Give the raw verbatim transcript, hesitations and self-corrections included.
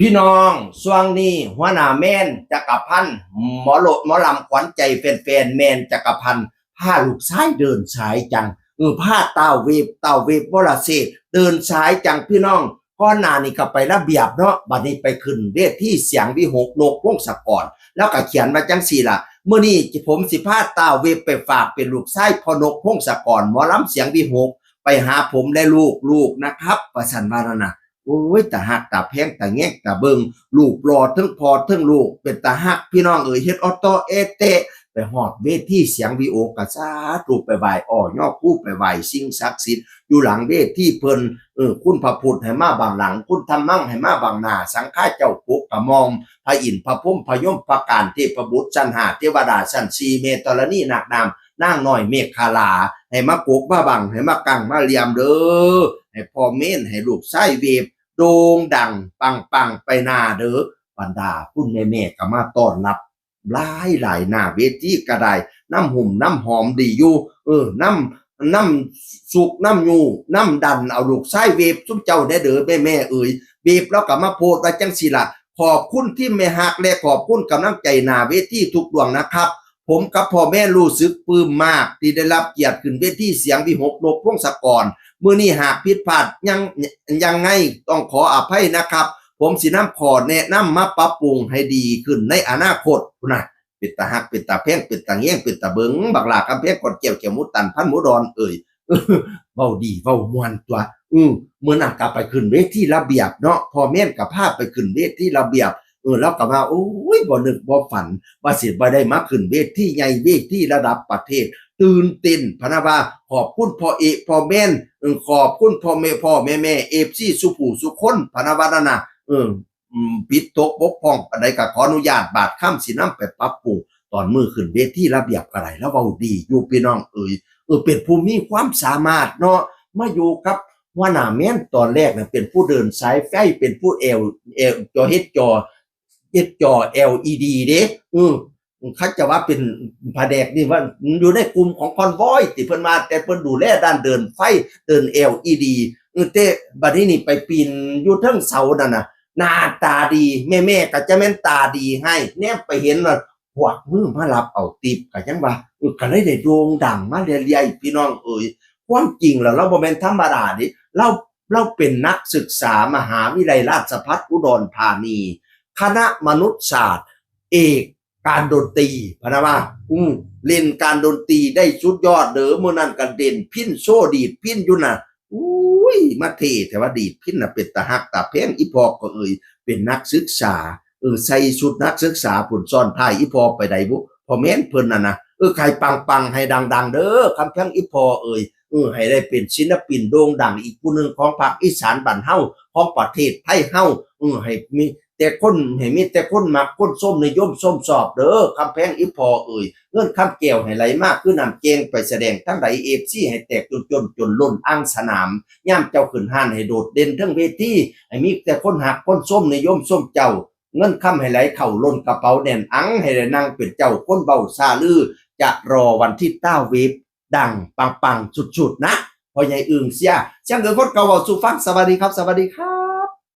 พี่น้อง ช่วงนี้หัวหน้าแมนจักรพันธ์ หมอโลดหมอลำขวัญใจแฟนๆ แมนจักรพันธ์ พาลูกชายเดินสายจัง เออ พาต้าวเวฟ ต้าวเวฟ วรเชษฐ์ เดินสายจังพี่น้อง ก่อนหน้านี้ก็ไประเบียบเนาะ บัดนี้ไปขึ้นเวทีเสียงวิหก นกพงศกร แล้วก็เขียนมาจังสี่ล่ะ มื้อนี้ผมสิพาต้าวเวฟไปฝากเป็นลูกชายพ่อนกพงศกร หมอลำเสียงวิหก ไปหาผมและลูกๆ นะครับ ว่าซั่นว่านั่นน่ะ โอ้ย ตาฮักตาแพงตาแงงตาเบิ่ง รูปหล่อเทิงพ่อเทิงลูก เป็นตาฮักพี่น้องเอ๋ย เฮ็ดออโต้เอเตะ ไปฮอดเวทีเสียงวิหก กะสาธุ ไปไหว้อ้อย่อครู ไปไหว้สิ่งศักดิ์สิทธิ์ อยู่หลังเวทีเพิ่น เออ คุณพระพุทธให้มาบางหลัง คุณธรรมังให้มาบางหน้า สังฆาเจ้าปกกระหม่อม พระอินทร์พระพรหมพระยมพระการ เทพบุตรชั้นห้า เทวดาชั้นสี่ แม่ธรณีนาคนาง นางน้อยเมขลา ให้มาปกมาบัง ให้มากังมาเหลี่ยมเด้อ ให้พ่อเมน ให้ลูกชายเวฟ โด่งดังปังๆ ไปหน้าเด้อ บรรดาคุณแม่ๆ ก็มาต้อนรับหลายๆ หน้าเวทีก็ได้ น้ำหุ่มน้ำหอมดีอยู่ เออ น้ำ น้ำซุกน้ำยูน้ำดันเอาลูกชายเวฟซุมเจ้าแน่เด้อแม่ๆ เอ๋ย เวฟแล้วก็มาโพสต์ว่าจังสี่ล่ะ ขอบคุณทีมแม่ฮักและขอบคุณกำลังใจหน้าเวทีทุกดวงนะครับ ผมกับพ่อแมนรู้สึกปลื้มมากที่ได้รับเกียรติขึ้นเวทีเสียงวิหก นกพงศกร มื้อนี้หากผิดพลาดยัง ยังไงต้องขออภัยนะครับ ผมสินำข้อแนะนำมาปรับปรุงให้ดีขึ้นในอนาคตพุ้นนะ เป็นตาฮัก เป็นตาแพง เป็นตาแยง เป็นตาเบิ่ง บักหล้าคำแพง ก้อนแก้ว แก้วหมูตัน พันหมูดอน เอ่ย เว้าดีเว้าม่วนตั๊ว อือ มื้อนั้นก็ไปขึ้นเวทีระเบียบเนาะ พ่อแมนก็พาไปขึ้นเวทีระเบียบ เออ ลาวก็ว่า โอ้ย บ่นึกบ่ฝัน ว่าสิบ่ได้มาขึ้นเวทีใหญ่ เวทีระดับประเทศ ตื่นเต้น พะนะว่า ขอบคุณพ่อเอะ พ่อแมน เออ ขอบคุณพ่อแม่ พ่อแม่แม่ เอฟซี ซุผู้ซุคน พะนะว่านั่นน่ะ เออ อืม ผิดตกบกพร่องปานใดก็ขออนุญาตบาดคำสินำไปปรับปรุง ตอนมื้อขึ้นเวทีระเบียบก็ได้ ลาวเว้าดีอยู่พี่น้องเอ๋ย เออ เป็นผู้มีความสามารถเนาะ มาอยู่กับหัวหน้าแมนตอนแรกน่ะ เป็นผู้เดินสายไฟ เป็นผู้แอล แอล จอ เฮ็ดจอ เฮ็ดจอ แอลอีดี เด้ เออ เขาจะว่าเป็นผนกนี่ว่าอยู่ในกลุ่มของคอนวอย ที่เพิ่นว่า แต่เพิ่นดูแลด้านเดินไฟ เดิน แอลอีดี เออ แต่บัดนี้นี่ไปปีนอยู่เทิงเสานั่นน่ะ หน้าตาดี แม่ๆ ก็จะแม่นตาดีให้ แนมไปเห็นว่า พวกมือมารับเอาติป ก็ยังว่า เออ ก็เลยได้โด่งดังมาเรื่อยๆ พี่น้องเอ๋ย ความจริงแล้วลาวบ่แม่นธรรมดาเด้ ลาว ลาวเป็นนักศึกษามหาวิทยาลัยราชภัฏอุดรธานี คณะมนุษยศาสตร์ เอกการดนตรี พะนะว่า อืม เล่นการดนตรีได้สุดยอดเด้อ มื้อนั้นก็เล่นพิณโชว์ดีดพิณอยู่น่ะ อุ้ย มาเท่แท้ว่าดีดพิณน่ะ เป็นตาฮักตาแพง อีพ่อก็เอ่ย เป็นนักศึกษา เออ ใส่ชุดนักศึกษาพุ้น ซ้อนท้ายอีพ่อไปใดบุ พ่อแมนเพิ่นน่ะนะ เออ ให้ปังๆ ให้ดังๆ เด้อ คำแพงอีพ่อเอ่ย เออ ให้ได้เป็นศิลปินโด่งดังอีกผู้หนึ่งของภาคอีสานบ้านเฮา ของประเทศไทยเฮา เออ ให้มีแต่คน ให้มีแต่คนมัก คนชม นิยมชมชอบเด้อ คำแพงอีพ่อเอ่ย เงินคำแก้วให้ไหลมาคือน้ำแกง ไปแสดงทางใด เอฟซี ให้แตกจนจน จนล้นอ่างสนาม ยามเจ้าขึ้นฮ้านให้โดดเด่นเทิงเวที ให้มีแต่คนฮัก คนชม นิยมชมเจ้า เงินคำให้ไหลเข้าล้นกระเป๋าแน่นอัง ให้ได้นั่งเป็นเจ้าคนเว้าซ่าลือ จะรอวันที่ต้าเวฟดังปังๆ สุดๆ นะ พ่อใหญ่อึ่งเสีย เสียงเอิงคนเก่าเว้าสู่ฟัง สวัสดีครับ สวัสดีครับ